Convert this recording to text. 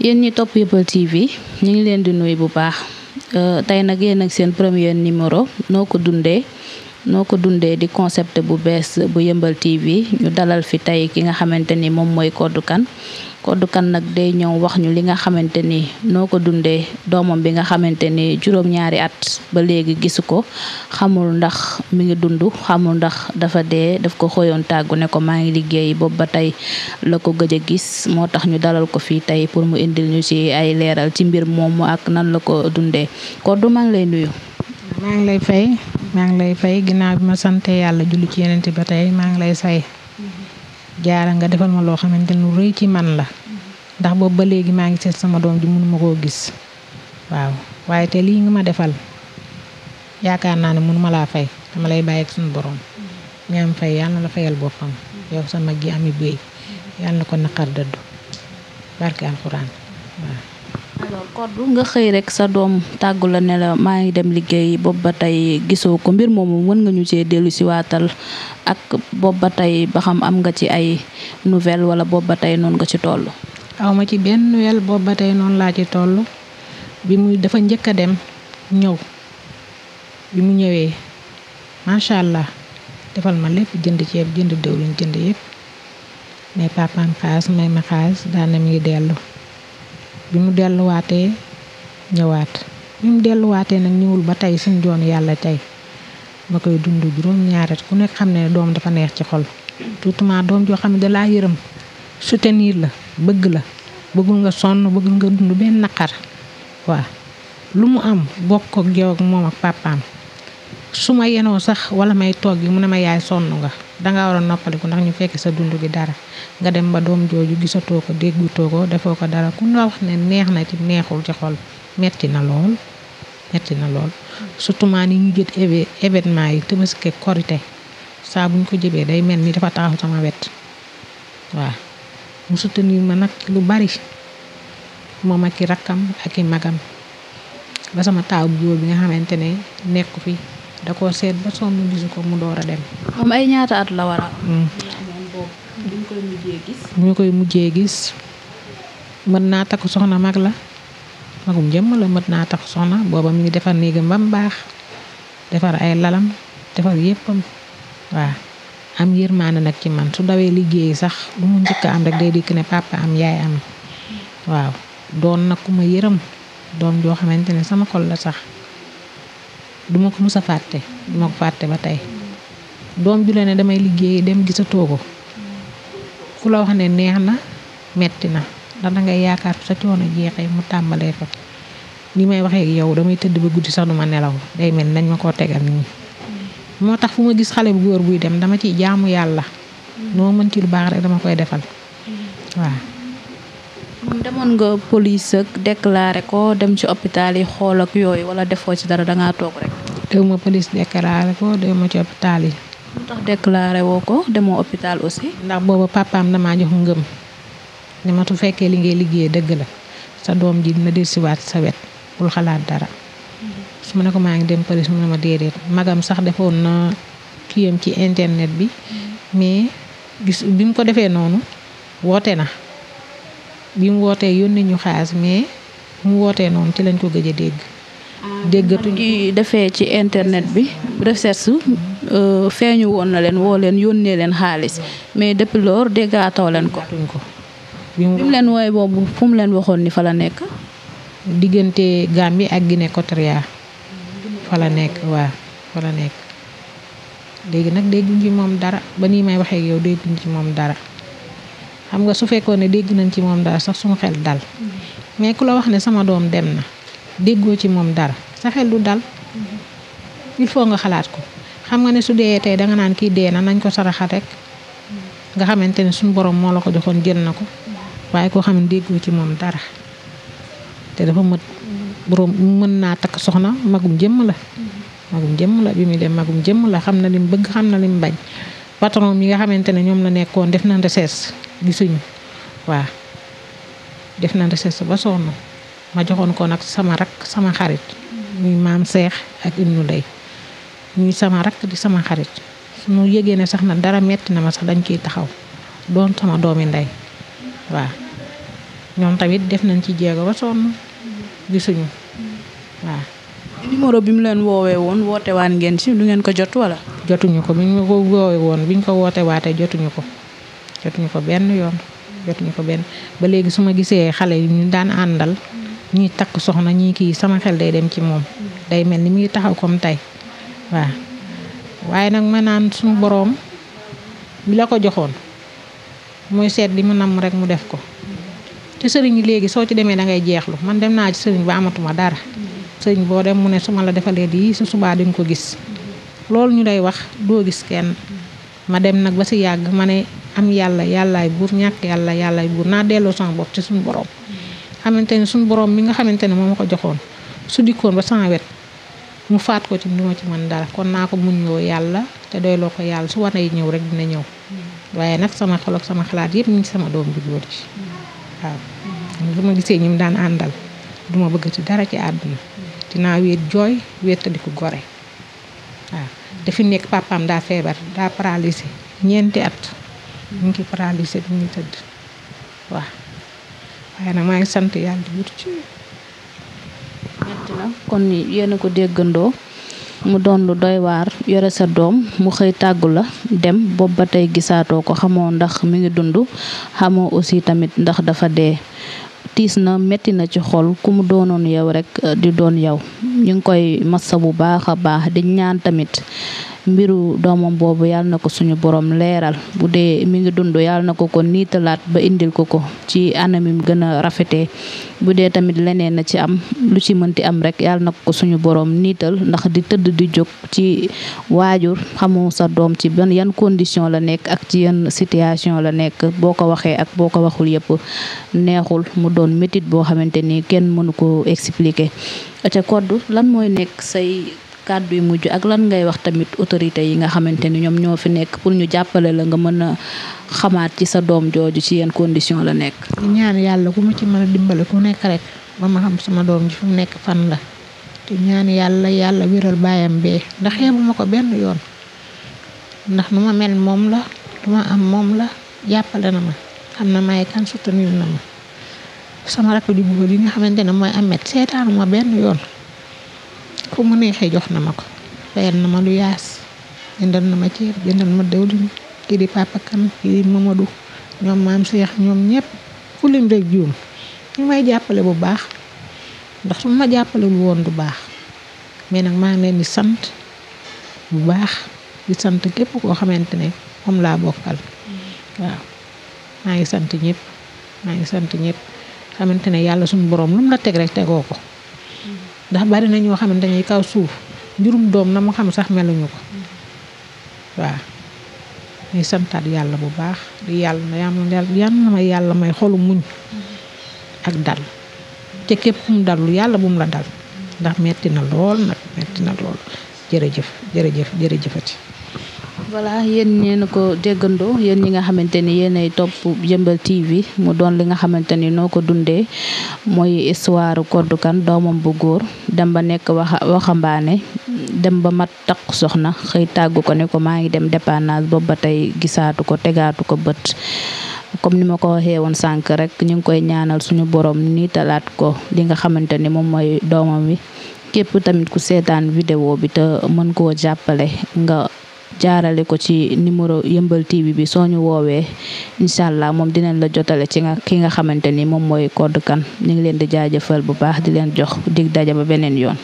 yéen ñi topp Yeumbeul TV ñu ngi leen di nuyu bu baax tey nag yéen ak seen premier numéro noo ko dundee di concept bu bees bu Yeumbeul TV ñu dalal fi tey ki nga xamante ni moom mooy Codou Kane nag day ñëw wax ñu li nga xamante ni noo ko dundee doomam bi nga xamante ni juróom-ñaari at ba léegi gisu ko, xamul ndax mi ngi dund, xamul ndax dafa dee, daf ko xëyoon tàggu ne ko maa ngi liggéey boobu ba tey la ko gëj a gis. moo tax ñu dalal ko fii tey pour mu indil ñu ci ay leeral ci mbir moomu ak nan la ko dundee. Codou maa ngi lay nuyu. maa ngi lay fay ginnaaw bi ma sante yàlla julli ci yeneen ba tey maa ngi lay say jaara nga defal ma loo xamante lu rëy ci man la ndax boobu ba léegi maa ngi seet sama doom ji mënuma koo gis. waaw waaye te lii nga ma defal yaakaar naa ne mënuma laa fay, dama lay bàyyi ak suñu borom mi am fay yàlla na la fayal boppam. yow sa mag ji ami béy yàlla na ko naqar dëddu barke alxuraan. waaw alors Codou nga xëy rek sa doom tàggu la ne la maa ngi dem liggéey boobu ba tey gisoo ko, mbir moomu mën nga ñu cee dellu si waatal ak boobu ba tey ba xam am nga ci ay nouvelle wala boobu ba tey noonu nga ci toll. aw ma ci benn nouvelle, boobu ba tey noonu laa ci toll. bi muy dafa njëkk a dem ñëw, bi mu ñëwee macha allah defal ma lépp, jënd ceeb jënd diwlin jënd yëpp, mais papaam xaalis may ma xaalis daan na mi ngi dellu. bi mu delluwaatee ñëwaat, bi mu delluwaatee nag ñëwul ba tey suñ joon yàlla tey ma koy dund juróom-ñaari ku nekk xam ne doom dafa neex ci xol. tuutement doom joo xam ne da laa yërëm, soutenir la, bëggul nga sonn, bëggul nga dund benn naqar. waaw lu mu am bokk ak yow ak moom ak papaam. su ma yenoo sax wala may toog yi mu ne ma yaay sonn nga, danga war a noppaliku ndax ñu fekk sa dund gi dara. nga dem ba doom jooju gisatoo ko déggutoo ko defoo ko dara, ku la wax ne neex na ci neexul ci xol metti na lool. surtout maa ni ñu jët événement yi Tabaski Korité saa buñ ko jëbee day mel ni dafa taxaw sama wet. waaw mu soutenir ma nag lu bari moom ak i rakkam ak i magam ba sama taaw bu góor bi nga xamante ne nekku fi da koo seet ba sonn gisu ko mu door a dem. moom ay ñaata at la war a ñu koy mujjee gis mën naa takk soxna mag la, magum jëmm la, mën naa takk soxna booba mi ngi defar néegam ba mu baax, defar ay lalam, defar yéppam. waaw am yërmaane nag ci man, su dawee liggéey sax lu mu njëkk am rek day dikk ne papa am yaay am. waaw doon nag ku ma yërëm, doom joo xamante ne sama xol la sax duma ko mës a fàtte, duma ko fàtte ba tey. doom ju la ne damay liggéey dem gisatoo ko, ku la wax ne neex na metti na ndax dangay yaakaar sa coono jeexee mu tàmbalee fa. li may waxee ak yow damay tëdd ba guddi sax duma nelaw, day mel nañ ma koo tegal nii. moo tax fu ma gis xale bu góor buy dem dama ciy jaamu yàlla, noo mën ci lu baax rek dama koy defal. waaw moom demoon nga police ak déclaré ko, dem ci hôpital yi xool ak yooyu, wala defoo ci dara dangaa toog rek. dewuma police déclaré ko, dewuma ci hôpital yi. lu tax déclaré woo ko, demoo hôpital aussi. ndax booba papaam damaa jox ngëm ne ma su fekkee li ngay liggéey dëgg la sa doom ji dina dellusiwaat sa wet, bul xalaat dara. su ma ne ko maa ngi dem police mu ne ma déedéet. magam sax defoon na kiyam ci internet bi, mais gis bi mu ko defee noonu woote na. bi mu wootee yónnee ñu xaalis, mais mu wootee noonu ci lañ ko gëj a dégg. déggatuñ gi defee ci internet bi recherche feeñu woon na leen, woo leen yónnee leen xaalis, mais depuis lors déggaatoo leen ko. bi mu leen wooye boobu fu mu leen waxoon ni fa la nekk. diggante Gambie ak Guinée Équatoriale fa la nekk. waaw fa la nekk. léegi nag dégguñ ci moom dara ba nii may waxee ak yow dégguñ ci moom dara. xam nga su fekkoon ne dégg nañ ci moom dara sax suñu xel dal, mais ku la wax ne sama doom dem na déggoo ci moom dara sa xel du dal. il faut nga xalaat ko. xam nga ne su dee tey danga naan kii dee na nañ ko saraxat rek, nga xamante ne suñu borom moo la ko joxoon jël na ko. waaye koo xam ne déggoo ci moom dara te dafa borom mën naa takk soxna, magum jëmm la. bi muy dem magum jëmm la, xam na lim bëgg, xam na lim bañ. patron yi nga xamante ne ñoom la nekkoon def nañ recherche gisuñu. waaw def nañ recherche ba sonn, ma joxoon ko nag sama rak sama xarit muy maam Seex ak Ibnu Lay, ñuy sama rak di sama xarit. suñu yëgee ne sax na dara metti na ma sax dañ ciy taxaw, doon sama doomi ndey. waaw ñoom tamit def nañ ci jéego ba sonn gisuñu waaw. numéro bi mu leen woowee woon woote waan ngeen ci du ngeen ko jot wala. jotuñu ko biñ ko woowee woon biñ ko woote waatee jotuñu ko benn yoon jotuñu ko benn ba léegi su ma gisee xale yi ñu daan àndal ñii takk soxna ñii kii sama xel day dem ci moom day mel ni muy taxaw comme tey waaw. waaye nag ma naan suñu boroom bi la ko joxoon mooy seet li mu namm rek mu def ko te sëriñ yi léegi soo ci demee da ngay jeexlu man dem naa ci sëriñ ba amatuma dara sëriñ boo dem mu ne su ma la defalee lii su subaa di nga ko gis loolu ñu lay wax doo gis kenn. ma dem nag ba si yàgg ma ne am yàlla yàllaay buur ñàkk yàlla yàllaay buur naa delloo sama bopp ci suñu boroom xamante ne suñu boroom mi nga xamante ne moo ma ko joxoon su dikkoon ba sama wet mu faat ko ci duma ci mën dara kon naa ko muñloo yàlla te doyloo ko yàlla su wane ñëw rek dina ñëw waaye nag sama xol ak sama xalaat yëpp ñu ngi sama doom bi góor ci waaw. bu ma gisee ñi mu daan àndal duma bëgg ci dara ci àdduna dinaa wéet jooy wéetadi ko gore waaw. te fi nekk papaam daa feebar daa paralysé ñeenti at mu ngi paralysé mu ngi tëdd waaw. waaye nag maa ngi sant yàlla di wut ci metti na kon yéen a ko déggandoo mu doon lu doy waar yore sa doom mu xëy tàggu la dem boobu ba tey gisaatoo ko xamoo ndax mi ngi dund xamoo aussi tamit ndax dafa dee tiis na metti na ci xol ku mu doonoon yow rek di doon yow ñu ngi koy massa bu baax a baax di ñaan tamit mbiru doomam boobu yàlla na ko suñu borom leeral bu dee mi ngi dund yàlla na ko niitalaat ba indil ko ci anam yi gën a rafetee bu dee tamit leneen na ci am lu ci mënti am rek yàlla na ko suñu borom niital ndax di tëdd di jóg ci waajur xamoo sa doom ci yan condition la nekk ak ci yan situation la nekk boo ko waxee ak boo ko waxul yëpp neexul mu doon métit boo xamante ni kenn mënu ko expliquer. te Codou lan mooy nekk say kàddu yu mujj ak lan ngay wax tamit autorité yi nga xamante ni ñoom ñoo fi nekk pour ñu jàppale la nga mën a xamaat ci sa doom jooju ci yenn condition la nekk. ñaan yàlla ku ma ci mën a dimbale ku nekk rek ba ma xam sama doom ji fu mu nekk fan la te ñaan yàlla wéral baayam bee ndax xeebu ma ko benn yoon ndax nu ma mel moom la lu ma am moom la jàppale na ma xam na may kan soutenir na ma sama rakk ju góor yi nga xamante ne mooy amet seetaanu ma benn yoon fu mu neexee jox na ma ko fayal na ma lu yaas jëndal na ma ceeb jëndal ma dawlin kii di papa kan kii di Mamadou ñoom maam Cheikh ñoom ñëpp fu lim rek juum ñu may jàppale bu baax ndax su ma jàppale lu woon du baax mais nag maa ngi leen di sant bu baax di sant képp koo xamante ne moom laa bokkal waaw maa ngi sant ñëpp xamante ne yàlla suñu borom lu mu la teg rek tegoo ko ndax bari na ñoo xamante ne kaw suuf njurum doom na mu xam sax meluñu ko waaw ñuy santaat yàlla bu baax di yàlla na ma yàlla may xolu muñ ak dal te képp fu mu dalul yàlla bu mu la dal ndax metti na lool jërëjëfati. voilà yéen ñeen ko déggandoo yéen ñi nga xamante ni yéenay topp Yeumbeul TV mu doon li nga xamante ni noo ko dundee mooy histoire Codou Kane doomam bu góor dem ba nekk waxambaane dem ba mat takk soxna xëy tàggu ko ne ko maa ngi dem dépannage boobu ba tey gisaatu ko tegaatu ko bët comme ni ma ko waxee woon sànq rek ñu ngi koy ñaanal suñu borom niitalaat ko li nga xamante ni moom mooy doomam wi képp tamit ku seetaan vidéo bi te mën koo jàppale nga jaarale ko ci numéro Yeumbeul TV bi soo ñu woowee incha allah moom dinañ la jotale ci ki nga xamante ni moom mooy Codou Kane ñu ngi leen di jaajëfal bu baax di leen jox dig daja ba beneen yoon.